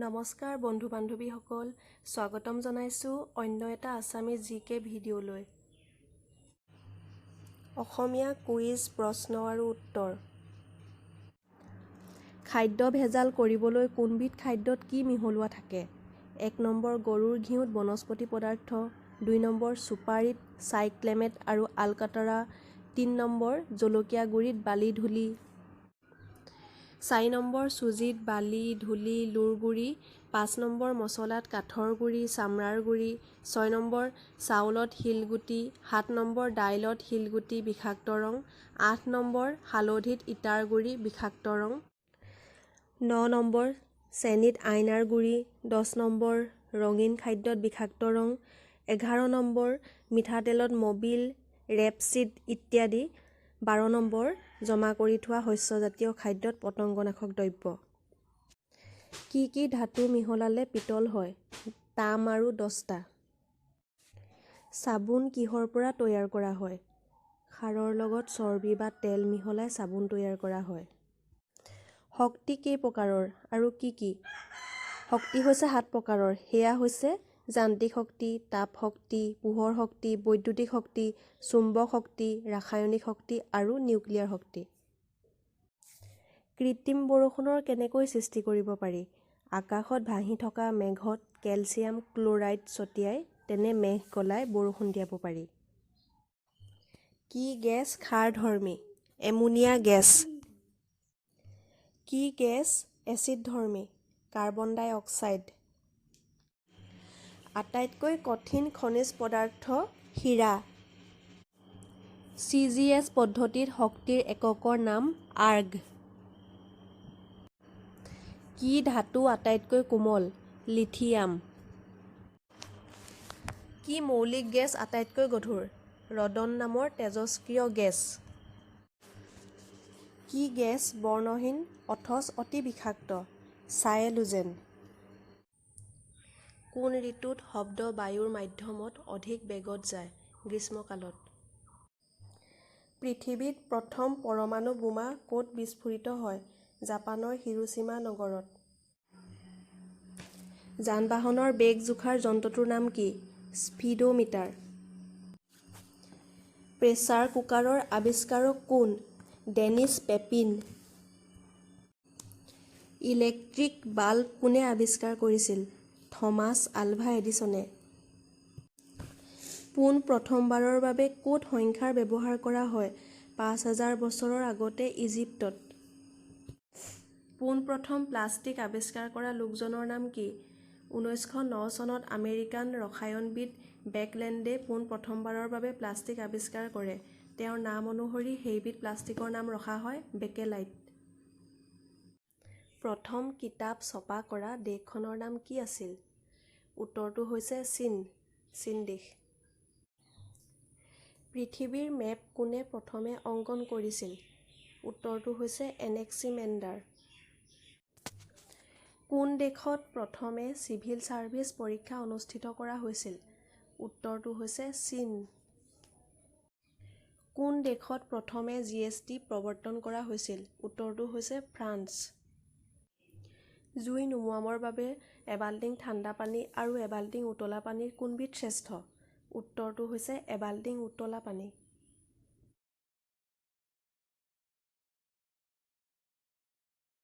নমস্কাৰ বন্ধু বান্ধৱীসকল, স্বাগতম জনাইছোঁ অন্য এটা আছামীজ জিকে ভিডিঅ'লৈ। অসমীয়া কুইজ প্ৰশ্ন আৰু উত্তৰ। খাদ্য ভেজাল কৰিবলৈ কোনবিধ খাদ্যত কি মিহলোৱা থাকে? 1 নম্বৰ গৰুৰ ঘিউত বনস্পতি পদাৰ্থ, 2 নম্বৰ চুপাৰিত চাইক্লেমেট আৰু আলকাতৰা, 3 নম্বৰ জলকীয়া গুড়িত বালি ধূলি, 4 নম্বৰ চুজিত বালি ধূলি লোৰ গুড়ি, 5 নম্বৰ মছলাত কাঠৰ গুড়ি চামৰাৰ গুড়ি, 6 নম্বৰ চাউলত শিলগুটি, 7 নম্বৰ দাইলত শিলগুটি বিষাক্ত ৰং, 8 নম্বৰ হালধিত ইটাৰ গুড়ি বিষাক্ত ৰং, 9 নম্বৰ চেনিত আইনাৰ গুড়ি, 10 নম্বৰ ৰঙীন খাদ্যত বিষাক্ত ৰং, 11 নম্বৰ মিঠাতেলত মবিল, ৰেপচিড ইত্যাদি, 12 নম্বৰ জমা কৰি থোৱা শস্যজাতীয় খাদ্যত পতংগনাশক দ্ৰব্য। কি কি ধাতু মিহলালে পিতল হয়? তাম আৰু দস্তা। চাবোন কিহৰ পৰা তৈয়াৰ কৰা হয়? খাৰৰ লগত চৰ্বি বা তেল মিহলাই চাবোন তৈয়াৰ কৰা হয়। শক্তি কেই প্ৰকাৰৰ আৰু কি কি? শক্তি হৈছে 7 প্ৰকাৰৰ। সেয়া হৈছে যান্ত্ৰিক শক্তি, তাপ শক্তি, পোহৰ শক্তি, বৈদ্যুতিক শক্তি, চুম্বক শক্তি, ৰাসায়নিক শক্তি আৰু নিউক্লিয়াৰ শক্তি। কৃত্ৰিম বৰষুণৰ কেনেকৈ সৃষ্টি কৰিব পাৰি? আকাশত ভাহি থকা মেঘত কেলছিয়াম ক্ল'ৰাইড ছটিয়াই তেনে মেঘ গলাই বৰষুণ দিয়াব পাৰি। কি গেছ ক্ষাৰধৰ্মী? Ammonia gas. কি গেছ এচিডধৰ্মী? Carbon dioxide. আটাইতকৈ কঠিন খনিজ পদাৰ্থ হীৰা। চি জি এছ পদ্ধতিত শক্তিৰ এককৰ নাম আৰ্গ। কি ধাতু আটাইতকৈ কোমল? লিথিয়াম। কি মৌলিক গেছ আটাইতকৈ গধুৰ? ৰডন নামৰ তেজস্ক্ৰিয় গেছ। কি গেছ বৰ্ণহীন অথচ অতি বিষাক্ত? চায়েলোজেন। কোন ঋতুত শব্দ বায়ুৰ মাধ্যমত অধিক বেগত যায়? গ্ৰীষ্মকালত। পৃথিৱীত প্ৰথম পৰমাণু বোমা ক'ত বিস্ফোৰিত হয়? জাপানৰ হিৰোছিমা নগৰত। যান-বাহনৰ বেগ জোখাৰ যন্ত্ৰটোৰ নাম কি? স্পীডোমিটাৰ। প্ৰেছাৰ কুকাৰৰ আৱিষ্কাৰক কোন? Denis Papin. Electric bulb কোনে আৱিষ্কাৰ কৰিছিল? থমাছ আলভা এডিছনে। পোন প্ৰথমবাৰৰ বাবে ক'ত সংখ্যাৰ ব্যৱহাৰ কৰা হয়? 5000 বছৰৰ আগতে ইজিপ্তত। পোন প্ৰথম প্লাষ্টিক আৱিষ্কাৰ কৰা লোকজনৰ নাম কি? 1909 চনত আমেৰিকান ৰসায়নবিদ বেকলেণ্ডে পোন প্ৰথমবাৰৰ বাবে প্লাষ্টিক আৱিষ্কাৰ কৰে। তেওঁৰ নাম অনুসৰি সেইবিধ প্লাষ্টিকৰ নাম ৰখা হয় বেকেলাইট। প্ৰথম কিতাপ ছপা কৰা দেশখনৰ নাম কি আছিল? উত্তৰটো হৈছে চীন, চীন দেশ। পৃথিৱীৰ মেপ কোনে প্ৰথমে অংকন কৰিছিল? উত্তৰটো হৈছে এনেক্সিমেণ্ডাৰ। কোন দেশত প্ৰথমে চিভিল ছাৰ্ভিচ পৰীক্ষা অনুষ্ঠিত কৰা হৈছিল? উত্তৰটো হৈছে চীন। কোন দেশত প্ৰথমে জি এছ টি প্ৰৱৰ্তন কৰা হৈছিল? উত্তৰটো হৈছে ফ্ৰান্স। জুই নুমুৱাবৰ বাবে এবাল্টিং ঠাণ্ডা পানী আৰু এবাল্টিং উতলা পানীৰ কোনবিধ শ্ৰেষ্ঠ? উত্তৰটো হৈছে এবাল্টিং উতলা পানী।